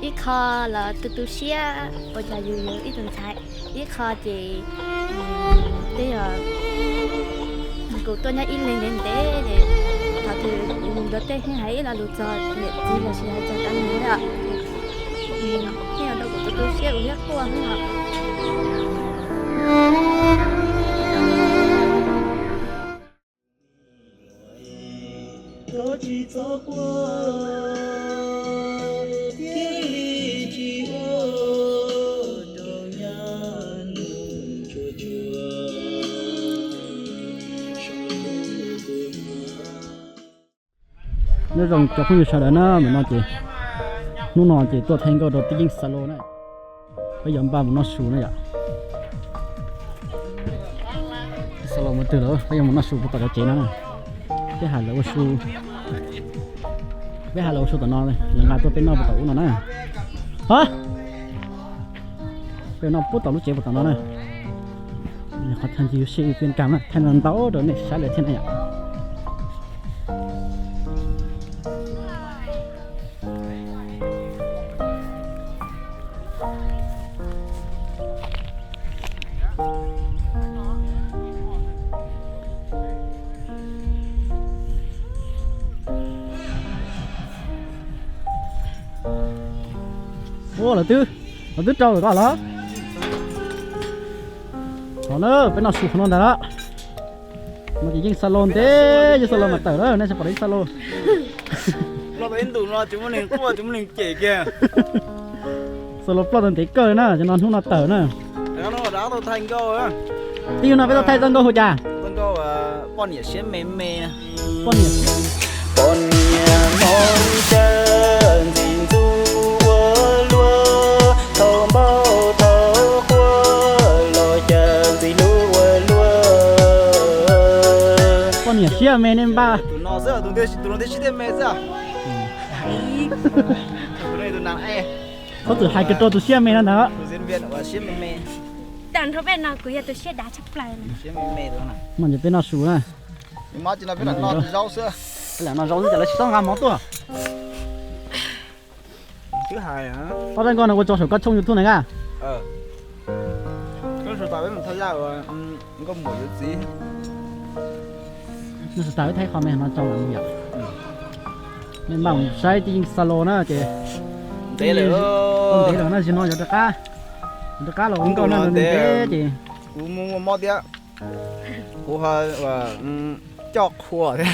Ib qho los tu tu siab ua cas yus yog ib tug ntxhais, ib qho ces tej zaum kuv tuaj nyob ib leeg ntev ntev ces thaum twg mus nrog tej neeg hais ib lo lus txog niam txiv los sis hais txog dab neeg os, tej zaum rau kuv tu tu siab kuv thiab quaj xwb os. Nyob zoo cov phooj ywg sawv daws na, ntawm no ces hnub no ces tuaj thaij nkauj rau tij Yeej Xa Lo na. Peb yuav npaj mus noj su na yom. Xa Lo mus twg lawm, peb yuav mus noj su puag tom cov tsev no na. Peb hais lawv ua su, peb hais lawv ua su tom no, lawv nqa tuaj peb noj puag tom ub no na. Hov, peb noj puag tom lub tsev puag tom no na. Qhov thaij ntsis ua si peb kam na, thaij ntau rau nej saib lawm thiab na yom. Ua lawv twb, lawv twb rau lawm koj los. Qhov na peb noj su qhov no ntag lawm. No ces yeej Xa Lo ntev, yeej Xa Lo mas tawm lawm, nej tsis pom ib Xa Lo. Ploj tau ib ntus no tsis muaj neeg quaj tsis muaj neeg cem kiag. Xa Lo ploj tau ntev kawg na, ces no hnub no tawm na. Twb yog no peb tau thaij txoj nkauj hu cas? Poj niam siab me me. Poj niam, poj niam hmoob caw ntxim ntxub ua luaj, thaum npauj thaum quaj los caw ntxim hlub ua luaj. Poj niam siab me nej npaj. Tus no xwb, tus no thiaj siab me xwb. Txhob txwm hais kiag rau tus siab me no ntag. Tam nrho peb no kuv yog tus siab dav tshaj plaws. Mas ces peb noj su na. Peb lam noj zaub xwb ces lawv tsis txhob nqa mov tuaj. Twb hais, ob zaj nkauj no ua tso saum koj tshooj YouTube na. Noj su tas wb thaij qho me no tso lawm yom. Nej npaj mus saib tij yeej Xa Lo na ces ntev lawm na, zaum no yuav rov qab, rov qab los ua nkauj no ntev ces kuv muaj mob thiab. Kuv ho coj qhua thiab,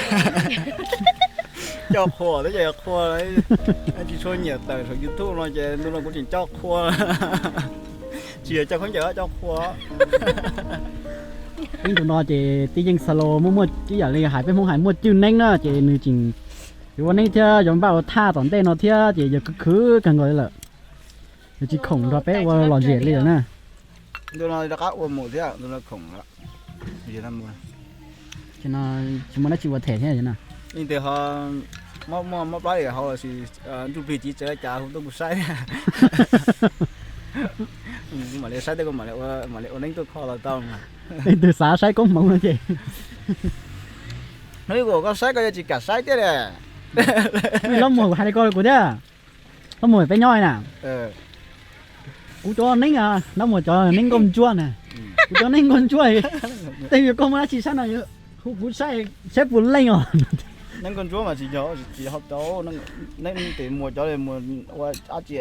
coj qhua thiab ces qhua tsis tshua nyiam tawm saum YouTube no ces ntu no kuv tseem coj qhua, tsis yog coj khaub ncaws, coj qhua. Ib ntu no ces tij yeej Xa Lo muaj muaj ib yam li hais peb Hmoob hais muaj cwj neeb na ces nws tseem yuav ua neeb thiab yuav npaj ua thaj tom ntej no thiab ces yog khwv khwv kawg nkaus li lawm. Yog tsis khoom nrog peb ua lom zem li lawm na. Ntu no rov qab ua mus thiab, ntu no khoom lawm. Ces no tsis muaj dab tsi ua them thiab no. Leej twg ho mob plab hauv los sis ntsuj plig tsis txawv cas hu tuaj kuv saib thiab. Kuv mam li saib tej, kuv mam li ua neeb tuaj kho los tau. Leej twg xav saib koob hmoov no ces hnub ib kuv koj saib koj yuav tsis kam saib thiab li. Lob Muas hais li ko rau kuv thiab. Lob Muas peb nyob na. Kuv cov neeb, Lob Muas cov neeb nkauj ntsuab na. Kuv cov neeb nkauj ntsuab, tej yog koj muaj dab tsi saib no, hu kuv saib, saib puas leej os. Neeb nkauj ntsuab mas tsis yog, tsis yog hauv tau, neeb tes Muas cov ua dab tsi.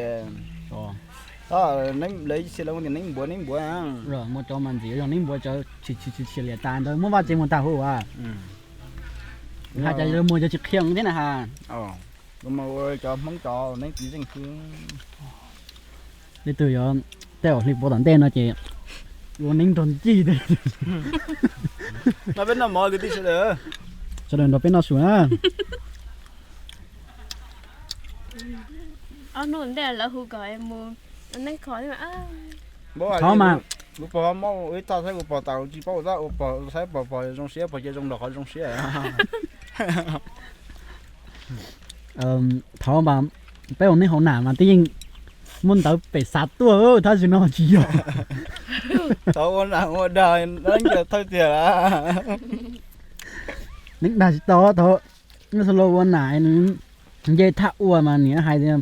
Neeb lawv ib txhia lawv tias neeb npuav, neeb npuav. Muas cov mas ntxim yog neeb npuav, cov tsis tsis tsis liam tas ntawd muab vaj tse mus tag huv as. Hais cas yog Muas cov tsis qhia thiab na has. Cov Hmoob cov neeb txiv zeej xwb. Leej twg yog tej uas hli puav tom ntej no ces ua neeb nrog ncig. Sawv daws nrog peb noj su na. Ob hnub ntej lawv hu kom mus neeb kho. Thov mas, kuv pog mob ib tag saib kuv pog tas tsis paub ua tab ua pog saib pog pog zoo siab pog cia zoo nrog qhov zoo siab. Thov mas peb ua neeb hauv nam mas twb yeej muab ntawv pem xav tuaj, tab sis no tsis yog. Thov ua nam ua dag, neeb dag tsis tau, thov, neb xav los ua nam, nce thaj ua mas niam hais tias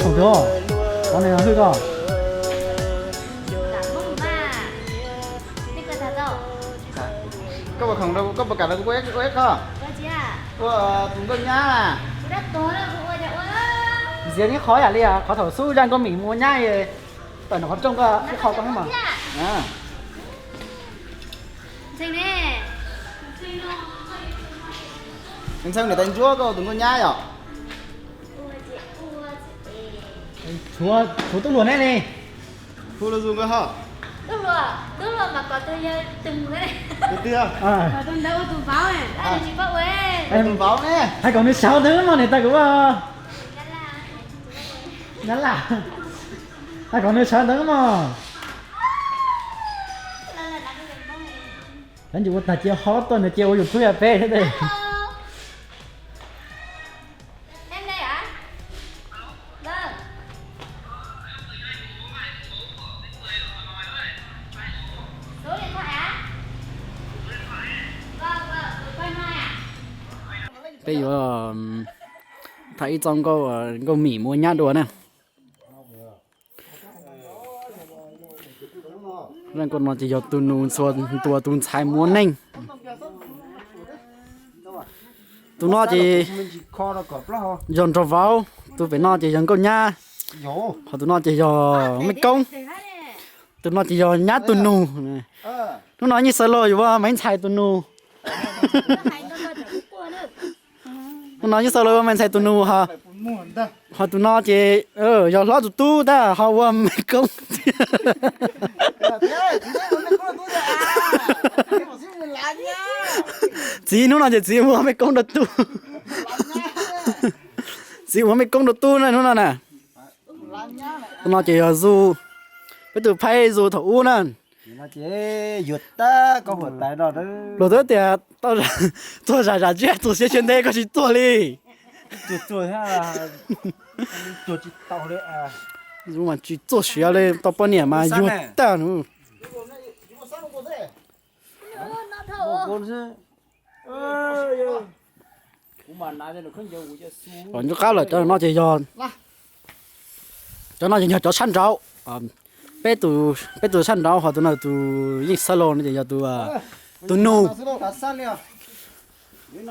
khoom twg os? Qhov no hwj koj. Koj puas kam rau kuv ua ib qho? Ua tus nkauj nyab na. Ntxias ib qho yam li qhov thaum xub zaj nkauj mim mus ua nyab, tawm nram qhov rooj koj ib qho koj mas. Ntxhee niam tais ntsuab koj ua tus nkauj nyab yom? Tshuav tub hluas neb li. Hu lus zoo nkauj ho. Tus twg? Tus vauv ne. Hais kom nws sawv ntawd mas niam tais kuv. Nyab Laj. Hais kom nws sawv ntawd mas. Tab ntsis ua tag cia ho tuaj nws cia ua YouTube peb thiab tes. Peb yuav tham ib txoj nkauj, nkauj mim mus ua nyab dua na. Zaj nkauj no ces yog tus nus ntxhua ntuas tus ntxhais mus ua neej. Tus no ces yog nraug vauv, tus pem no ces yog nkauj nyab, ho tus no ces yog mej koob, tus no ces yog nyab tus nus. Hnub no yeej xaws los yuav ua Maiv Ntxhais tus nus. Hnub no yeej xaws los ua Maiv Ntxhais tus nus, ho tus no ces yog hlob tus tub tab ho ua Maiv Koob. Txiv hnub no ces txiv ua Maiv Koob rau tub. Txiv ua Maiv Koob rau tub na hnub no na. Tus no ces yog Zuag, peb tus phaib Zuag thaum ub na. Luag twb tias tuag zam zam tsiab txuag siab tshiab ntev koj tsis tuag li. Zuag mas tsis txuag siav li, tau poj niam mas yuag tag nws. Os, nco qab lawm, cov no ces yog, cov no ces yog cov sab nraud. Peb tus, peb tus sab nraud, ho tus no tus yeej xab laus no ces yog tus, tus nus.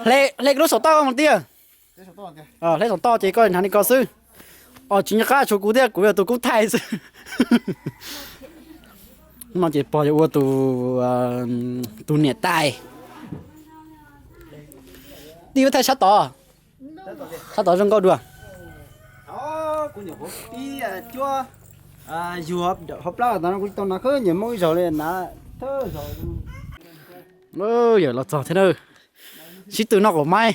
Hle, hle kuv lub saum toj mus tiag. Hle saum toj ces koj hnav li ko xwb. Os, tsis nco qab, tshuav kuv thiab, kuv yog tus kub thaij xwb. No ces pog yuav ua tus, tus niam tais. Tij, ua thaij sab tod. Sab tod zoo nkauj dua. Kuv nyuam qhuav pib cuab yug hauv plab tas no kuv tsis tau hnav khab nyiam Hmoob ib zaug li, hnav thawj zaug. Yawm los txog thiab na. Sib tw noj qaum maib.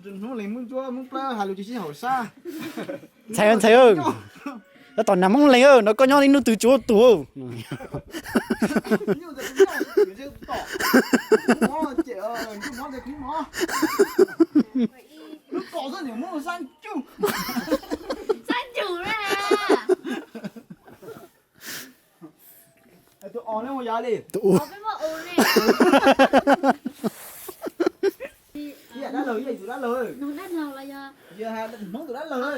Hnub leej Hmoob Ntsuab Hmoob Plawb hais lus tsis sib haum sab. Ntxhais, ntxhais, tab tom nag Hmoob leeg no koj nyob ib hnub twg tsis ua tus. Tus os ne ua yog li. Tus ua. Ib yam dab laug, ib yam tus dab laug. Hmoob tus dab laug.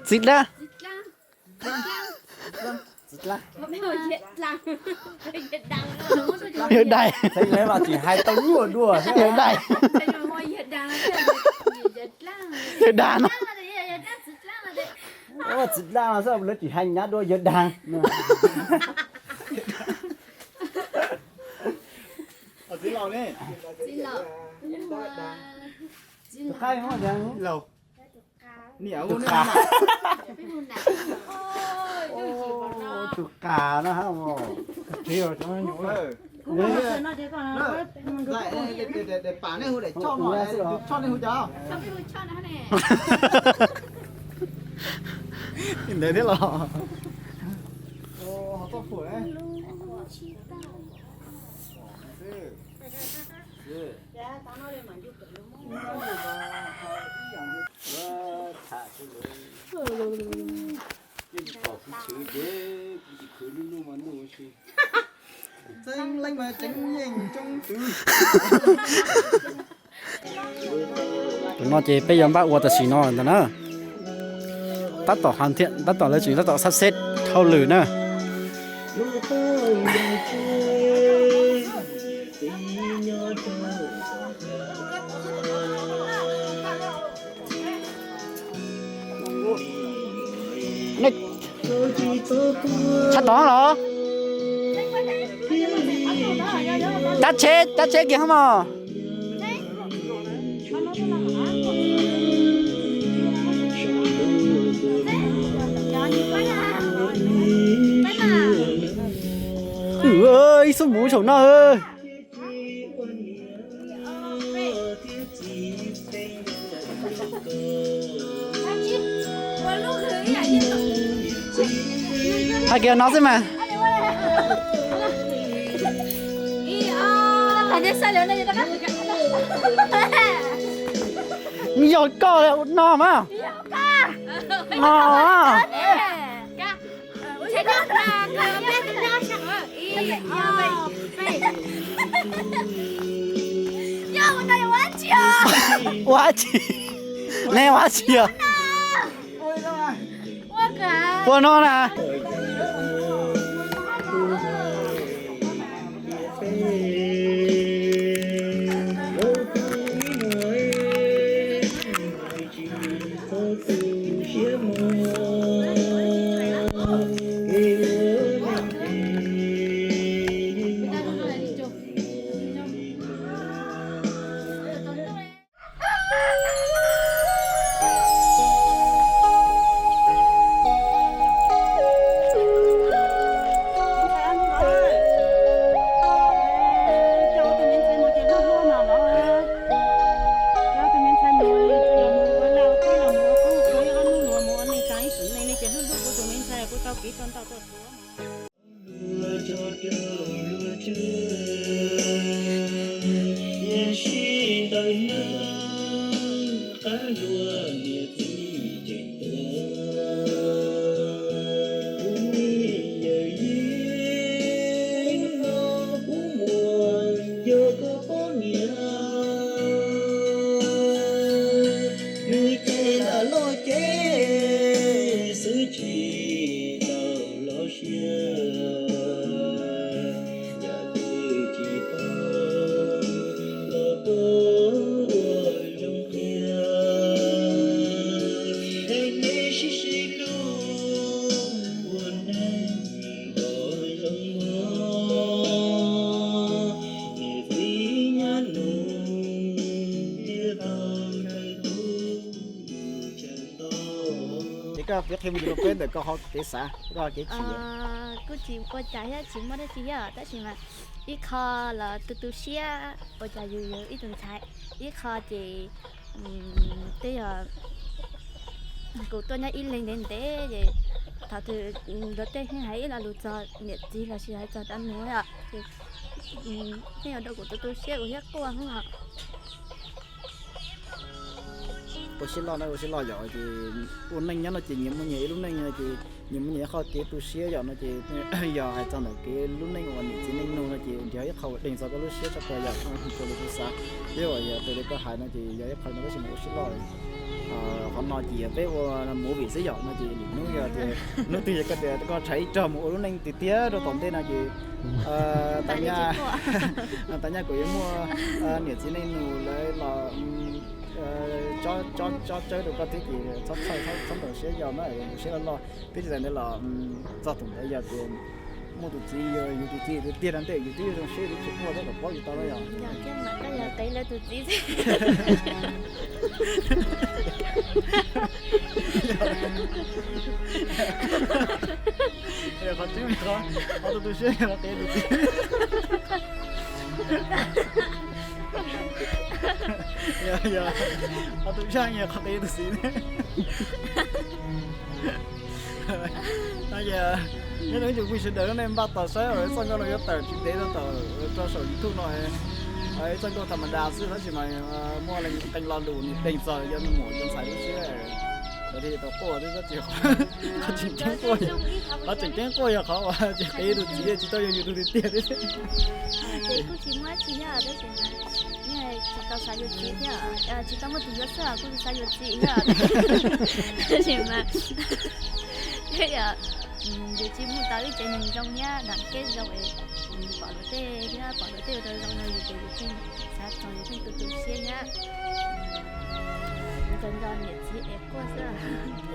Txiv dab. Txiv dab. Yawg dais. Yawg dais. Yawg dais no. Txiv dab no xwb lawv tsis hais nyab dua yawg dais. Tus qaib, tus qaib no hab. Daim pam nej hu daim choj no, tus choj nej hu cas? Ntawd thiab los. Tus no ces peb yuav npaj ua tam sim no ntag na. Tab tom hais tias tab tom lawv tseem tab tom sab xeb hauj lwm na. Sab tod los? Cab tsheb, cab tsheb kiag mog. Ib xub mus saum no. Hais kiag no xwb mas. Yog koj no mas. No. Ua dab tsi? Neb ua dab tsi os? Ua no na. Coj ntoj tuaj tuav. Luag cog raws luag tswv, yeej sib ntawm neeg qab luag niam txiv tseem tuag. Kuv me yawm yij los kuv muam yog koj poj niam, nws ces lam loj cev xwb tsis tau loj siab. Yam twg tsis tau los koj ua zoo qhia, es nej sib sib hlub ua neej kom zoo mog, niam txiv nyab nus thiaj tau ntshaw tub ntshaw ntoj. Es koj piav qhia mus rau peb ntawm koj hauv kev xav, koj hauv kev chim. Kuj tsis ua cas thiab, tsis muaj dab tsi thiab, tab sis mas ib qho los tu tu siab ua cas yus yog ib tug ntxhais, ib qho ces tej yog kuv tuaj nyob ib leeg ntev ntev ces thaum twg luag tej hais ib lo lus txog niam txiv los sis hais txog dab nus os, ces tej yog rau kuv tu tu siab kuv thiab quaj os. Ua siab loj na, ua siab loj yom, ces ua neej nyob no ces nyias muaj nyias ib lub neej no ces nyias muaj nyias ib qho kev tu siab yom no ces yog hais txog ntawm kev lub neej uas niam txiv neej nus no ces nrhiav ib qho uas deeg txog koj lub siab tshaj plaws yom, raws li kuv xav, thiab uas yog raws li koj hais no ces yog ib qho no tab sis mas ua siab loj. Qhov no ces peb ua movie xwb yom no ces nim hnub yog tias hnub twg yog koj tias koj tshaib ib rog mus ua lub neej tiag tiag rau tom ntej no ces tag nyaj, tag nyaj kuv yuav muaj niam txiv neej nus lawv los tsob tsawb rau koj thiab ces txhob txhawj txhob ntaus siab yog na, ntaus siab loj loj thiab tsis tas ntawd los txog thaum ntawd yog tias muaj tus txiv, yus tus txiv tiag tiag no ntej yus twb zoo siab twb tsis quaj thiab kom paub yus tau na yom. Yog thiab mas koj yog qev lawv tus txiv xwb. Qhov tseeb, qhov tu tu siab yog qev tus txiv. Yog, yog, qhov tu siab yog qhov qev tus txiv. No ces nyob zoo ib tsoom phooj ywg sawv daws, nej npaj tos saib txoj nkauj no yuav tawm tsis ntev no tawm rau saum YouTube no. Ib txoj nkauj tham ma das xwb tab sis mas muaj qee lo lus nws deeg txog cov me nyuam cov ntxhais lub siab, lawv thiaj tau quaj thiab tab sis qhov tseem ceeb quaj, qhov tseem ceeb quaj yog qhov uas tsis qev tus txiv tsis tau yog yus tus tiag tiag thiab. Ces kuj tsis muaj dab tsi thiab tab sis mas yeej tsis tau xav yuav txiv thiab, tsis tau muaj tus yuav xwb kuj tsis xav yuav txiv thiab. Tab sis mas thiab yog yus tsis muaj tau ib tsev neeg zoo thiab nram keb zoo es pom luag tej thiab pom luag tej ua rau zoo no yus ces yus pheej xav txog yus pheej tu tu siab thiab. Nco nco niam txiv es quaj xwb.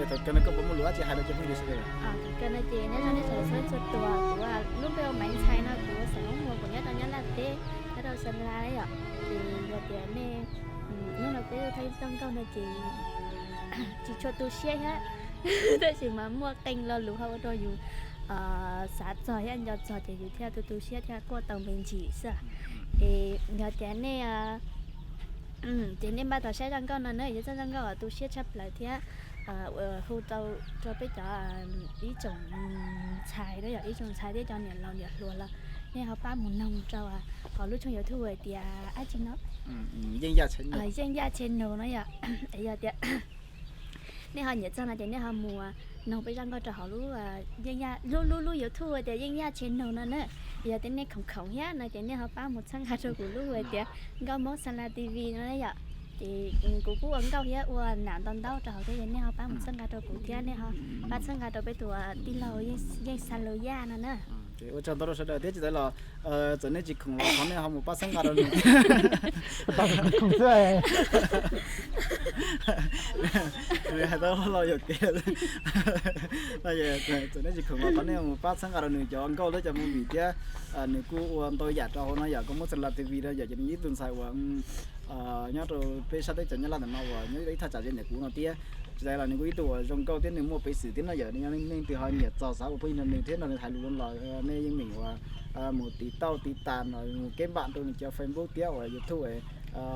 Thaum kawg no koj puas muaj lus dab tsi hais rau cov phooj ywg sawv daws? Thaum kawg no ces nyob zoo nej sawv daws txhua leej txhua tus, kuv lub npe ua Maiv Ntxhais no, kuv xeem Hmoob Muas, kuv nyob rau Nyab Laj teb, nyob rau Sa La yom. Ces yog tias nej, hnub no peb thaij txoj nkauj no ces tsis tshua tu siab thiab, tab sis mas muaj qee lo lus ho ua rau yus xav txog thiab nco txog ces yus thiaj tu tu siab thiab quaj tau me ntsis xwb. Es yog tias nej, ces nej npaj tos saib zaj nkauj no na, yog txoj zaj nkauj uas tu siab tshaj plaws thiab hu tau rau peb cov ib tsoom ntxhais na yom, ib tsoom ntxhais thiab cov niam laus niam hluas los nej ho pab mus noog rau hauv lub tshooj YouTube hais tias dab tsi no, Yeej Yaj Channel no yom. Yog tias nej ho nyiam txog no ces nej ho mus noog peb zaj nkauj rau hauv lub Yeej Yaj, lub lub lub YouTube hais tias Yeej Yaj Channel no na. Yog tias nej khoom khoom thiab no ces nej ho pab mus txhawb nqa rau kuv lub hais tias Nkauj Hmoob Sa La T V no na yom. Ces kuv kuj ua nkauj thiab ua nam ntau ntau rau hauv thiab, yog nej ho pab mus txhawb nqa rau kuv thiab nej ho pab txhawb nqa rau peb tus tij laug Yeej Sa Lus Yaj no na. Ua tsaug ntau rau sawv daws thiab tsis tas los txawm nej tsis khoom los thov nej ho mus pab txhawb nqa rau nws. Khoom xwb. Nws hais tau los yuam kev. Txawm nej tsis khoom los thov nej mus pab txhawb nqa rau nws cov nkauj thiab cov movie thiab. Nws kuj ua ntau yam rau hauv no yom, Nkauj Hmoob Sa La T V no yom, ces nws yog ib tug ntxhais uas nyob rau peb sab teb chaws Nyab Laj ntawm no uas nyob ib thaj tsam ze ntawm kuv no thiab. Tsis tas los nws kuj ib tug uas zoo nkauj thiab nws muaj peev xwm thiab no yom, nej leej twg ho nyiam txog xav ua phooj ywg nrog nws thiab nrog nws hais lus no los nej yeej meem uas mus tiv tauj tiv tas no mus kev npam rau nws cov Facebook thiab uas YouTube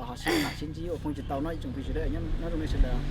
ho sib tham sib ntsib ua phooj ywg tau no ib tsoom phooj ywg sawv daws, nyob zoo nej sawv daws.